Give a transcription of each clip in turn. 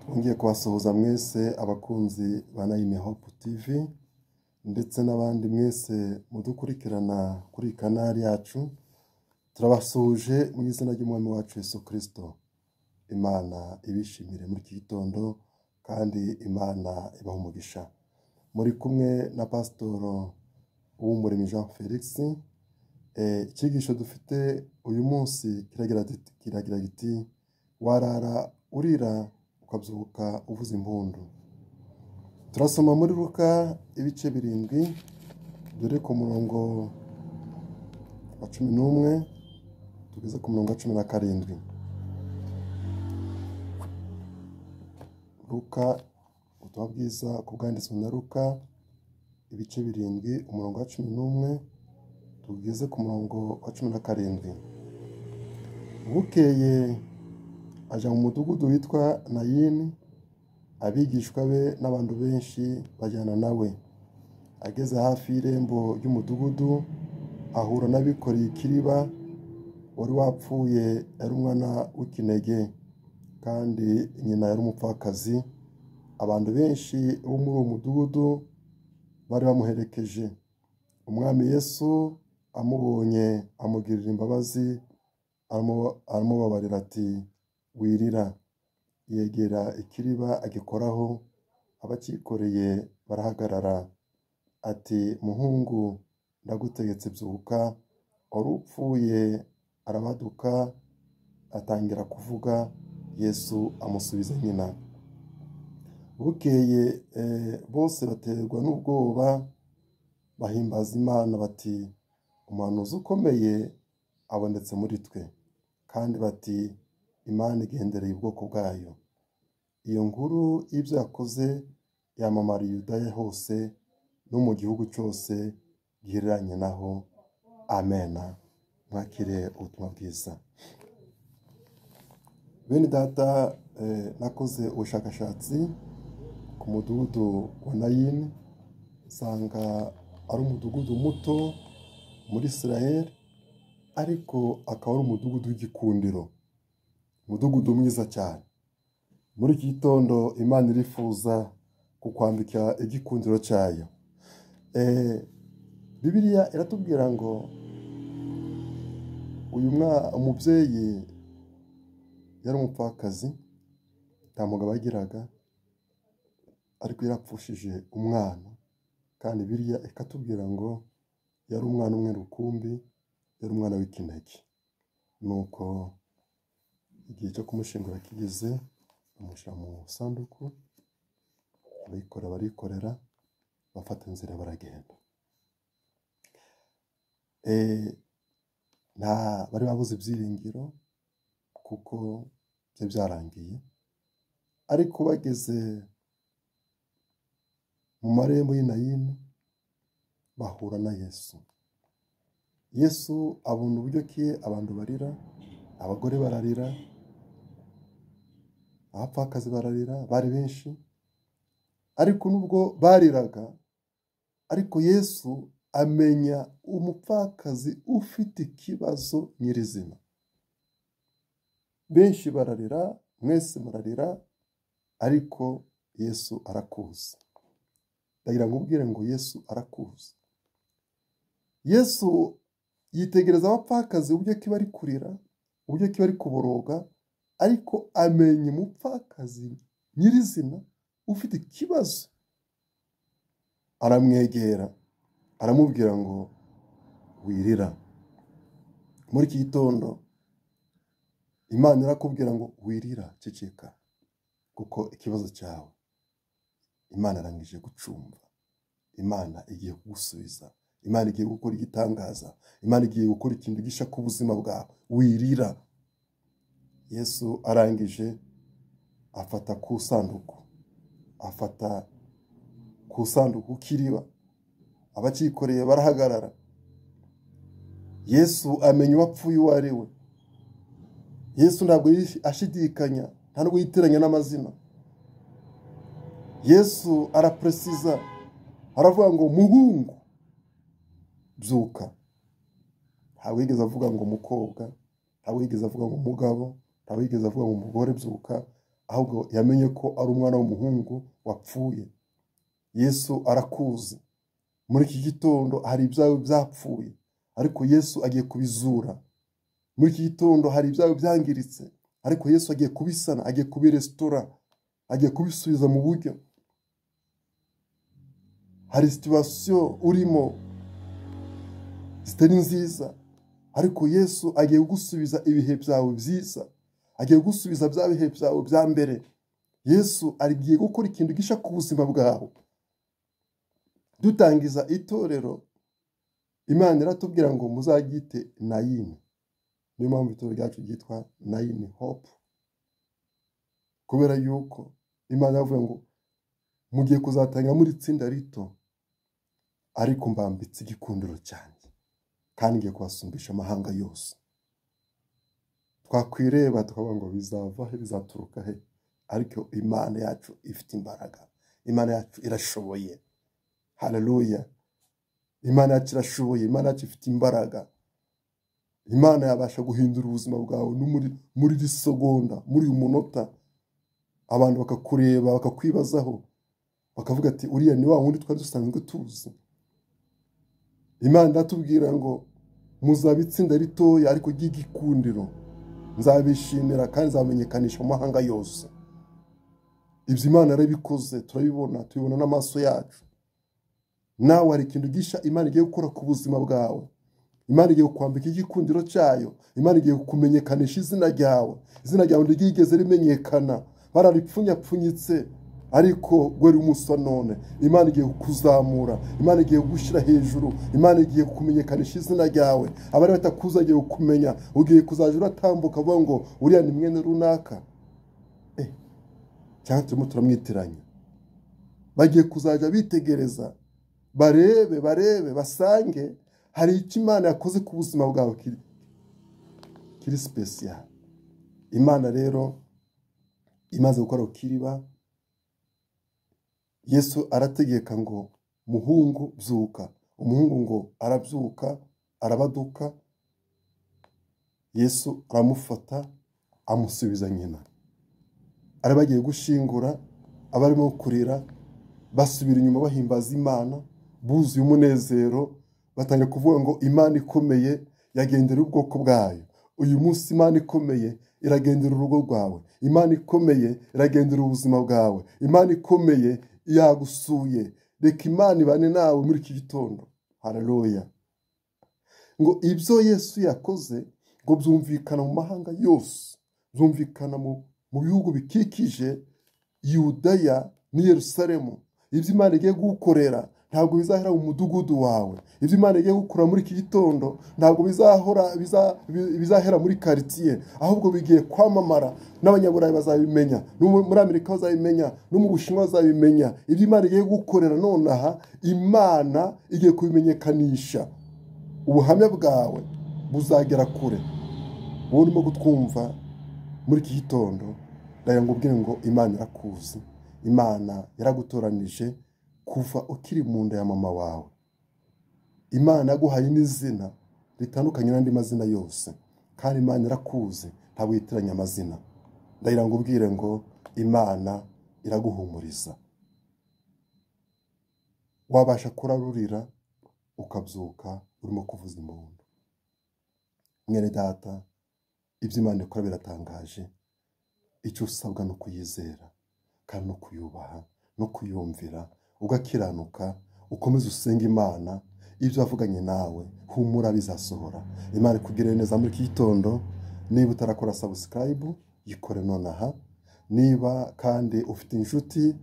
Twongeye kubasuhuza mwese abakunzi ba Nine Hope TV ndetse n'abandi mwese mudukurikirana kuri kanali yacu. Turabasuhuje mu izina ry'Umwami wacu Yesu Kristo. Imana ibishimire muri iki gitondo kandi Imana ibahe umugisha. Muri kumwe na Pasitoro Uwumuremyi Jean Felix. Icyigisho dufite uyu munsi kiragira giti: warara urira ukabyuka uvuza impundu. Turasoma muri Luka ibice 7, dore ku murongo wa 11 tugeze ku murongo wa 17. Luka, ubutumwa bwiza ku bwanditswe na Luka, ibice 7, umurongo wa 11 tugeze ku murongo wa 17. Bukeye aja mu mudugudu witwa Nayini, abigishwa be n'abantu benshi bajyana nawe. Ageze hafi y'irembo ry'umudugudu ahura n'abikoreye ikiriba, wari wapfuye yari umwana w'ikinege kandi nyina yari umupfakazi. Abantu benshi bo muri uwo mudugudu bari bamuherekeje. Umwami Yesu amubonye amugirira imbabazi, aramubabarira ati: wirira. Yegera ikiriba agikoraho, abakikoreye barahagarara. Ati: muhungu, ndagutegetse byuka. Wari upfuye arabaduka atangira kuvuga. Yesu amusubiza nyina. Bukeye bose baterwa n'ubwoba, bahimbaza Imana bati: umuhanuzi ukomeye abonetse muri twe, kandi bati: Imana igendereye ubwoko bwayo. Iyo nkuru y'ibyo yakoze yamamara i Yudaya hose no mu gihugu cyose gihereranye naho. Amena. Mwakire ubutumwa bwiza. Bene data, nakoze ubushakashatsi ku mudugudu wa Nayini, nsanga ari umudugudu muto muri Israel, ariko akaba ari umudugudu w'igikundiro, umudugudu mwiza cyane. Muri iki gitondo Imana irifuza kukwambika igikundiro cyayo. Bibiliya iratubwira ngo uyu umubyeyi yari umupfakazi, nta mugabo yagiraga, ariko yarapfushije umwana. Kandi Bibiliya ikatubwira ngo yari umwana umwe rukumbi, yari umwana w'ikinege. Nuko igihe cyo kumushingura kigeze, bamushyira mu sanduku, abikorera barikorera, bafata inzira baragenda. Nta bari babuze ibyiringiro kuko byari byarangiye, ariko bageze mu marembo y'i Nayini bahura na Yesu. Yesu abona uburyo ki abantu barira, abagore bararira, abapfakazi bararira, bari benshi. Ariko nubwo bariraga, ariko Yesu amenya umupfakazi ufite ikibazo nyirizina. Benshi bararira, mwese murarira, ariko Yesu arakuzi. Ndagira ngo ubwire ngo Yesu arakuzi. Yesu yitegereza abapfakazi uburyo ki bari kurira, uburyo ki bari kuboroga, ariko amenya umupfakazi nyirizina ufite ikibazo. Aramwegera, aramubwira ngo wirira. Muri iki gitondo Imana irakubwira ngo wirira, ceceka, kuko ikibazo cyawe Imana arangije gucumva. Imana igiye kugusubiza, Imana igiye gukora igitangaza, Imana igiye gukora ikintu gisha ku buzima bwawe. Wirira. Yesu arangije afata ku sanduku, afata ku sanduku kiriba, abakikoreye barahagarara. Yesu amenya uwapfuye uwo ari we. Yesu ntabwo ashidikanya, nta nubwo yitiranya n'amazina. Yesu arapresiza, aravuga ngo muhungu byuka. Ntabwo yigeze avuga ngo mukobwa, ntabwo yigeze avuga ngo mugabo, ntabwo yigeze avuga ngo mugore byuka, ahubwo yamenye ko ari umwana w'umuhungu wapfuye. Yesu arakuzi. Muri iki gitondo hari ibyawe byapfuye, ariko Yesu agiye kubizura. Muri iki gitondo hari ibyawe byangiritse, ariko Yesu agiye kubisana, agiye kubirestora, agiye kubisubiza mu buryo. Hari situation urimo zitari nziza, ariko Yesu agiye kugusubiza ibihe byawe byiza, agiye kugusubiza bya bihe byawe bya mbere. Yesu agiye gukora ikintu gisha ku buzima bwawe. Dutangiza itorero, Imana iratubwira ngo muzagite Nayini. Niyo mpamvu itorero ryacu ryitwa Nayini Hope, kubera yuko Imana yavuze ngo mugiye kuzatanga muri itsinda rito, ariko mbambitse igikundiro cyanjye, kandi ngiye kubasumbisha amahanga yose. Twakwireba tukavuga ngo bizava he, bizaturuka he, ariko Imana yacu ifite imbaraga, Imana yacu irashoboye. Haleluya! Imana yacu irashoboye, Imana yacu ifite imbaraga. Imana yabasha guhindura ubuzima bwawe muri iri segonda, muri uyu munota. Abantu bakakureba, bakakwibazaho, bakavuga ati uriya ni wa wundi twari dusanzwe tuzi. Imana iratubwira ngo muzaba itsinda ritoya ariko ry'igikundiro, nzabishimira kandi nzamenyekanisha mu mahanga yose. Ibyo Imana yarabikoze, turabibona, tubibona n'amaso yacu. Nawe hari ikintu gisha Imana igiye gukora ku buzima bwawe. Imana igiye kukwambika igikundiro cyayo. Imana igiye kukumenyekanisha izina ryawe. Izina ryawe ntiryigeze rimenyekana, bararipfunyapfunyitse, ariko gwera umusa none. Imana igiye kukuzamura, Imana igiye kugushyira hejuru, Imana igiye kukumenyekanisha izina ryawe. Abari batakuzi agiye kukumenya, ugiye kuzaja uratambuka uvuga ngo uriya ni mwene runaka. Cyangwa turimo turamwitiranya. Bagiye kuzaja bitegereza, barebe, barebe, basange hari icyo Imana yakoze ku buzima bwawe kiri special. Imana rero imaze gukora ukiriba, Yesu arategeka ngo muhungu byuka. Umuhungu ngo arabyuka, arabaduka. Yesu aramufata amusubiza nyina. Ari bagiye gushingura, abarimo kurira basubira inyuma bahimbaza Imana, buzuye umunezero, batangira kuvuga ngo Imana ikomeye yagendera ubwoko bwayo. Uyu munsi Imana ikomeye iragendera urugo rwawe, Imana ikomeye iragendera ubuzima bwawe, Imana ikomeye yagusuye. Reka Imana ibane nawe muri iki gitondo. Haleluya! Ngo ibyo Yesu yakoze ngo byumvikana mu mahanga yose, byumvikana mu bihugu bikikije Yudaya ni Yerusalemu. Ibyo Imana igiye gukorera ntabwo bizahera mu mudugudu wawe. Ibyo Imana igiye gukora muri iki gitondo ntabwo bizahera muri quartier, ahubwo bigiye kwamamara, n'abanyaburayi bazabimenya, no muri Amerika bazabimenya, no mu Bushinwa bazabimenya. Ibyo Imana igiye gukorera nonaha, Imana igiye kubimenyekanisha. Ubuhamya bwawe buzagera kure. Wowe urimo kutwumva muri iki gitondo, ndagira ngo ubwire ngo Imana irakuzi, Imana yaragutoranije kuva ukiri mu nda ya mama wawe. Imana yaguhaye n'izina ritandukanye n'andi mazina yose, kandi Imana irakuzi, ntabwo yitiranya amazina. Ndagira ngo ubwire ngo Imana iraguhumuriza. Wabasha kurarurira ukabyuka urimo kuvuza impundu. Mwene data, ibyo Imana ikora biratangaje. Icyo usabwa no kuyizera kandi no kuyubaha no kuyumvira, ugakiranuka, ukomeze usenga Imana. Ibyo wavuganye nawe humura bizasohora. Imana ikugirire neza muri iki gitondo. Niba utarakora subscribe, yikore nonaha. Niba kandi ufite inshuti,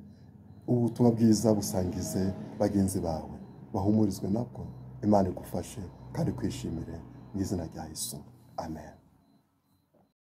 ubutumwa bwiza busangize bagenzi bawe, bahumurizwe nabwo. Imana igufashe kandi kwishimire mu izina rya Yesu. Amen.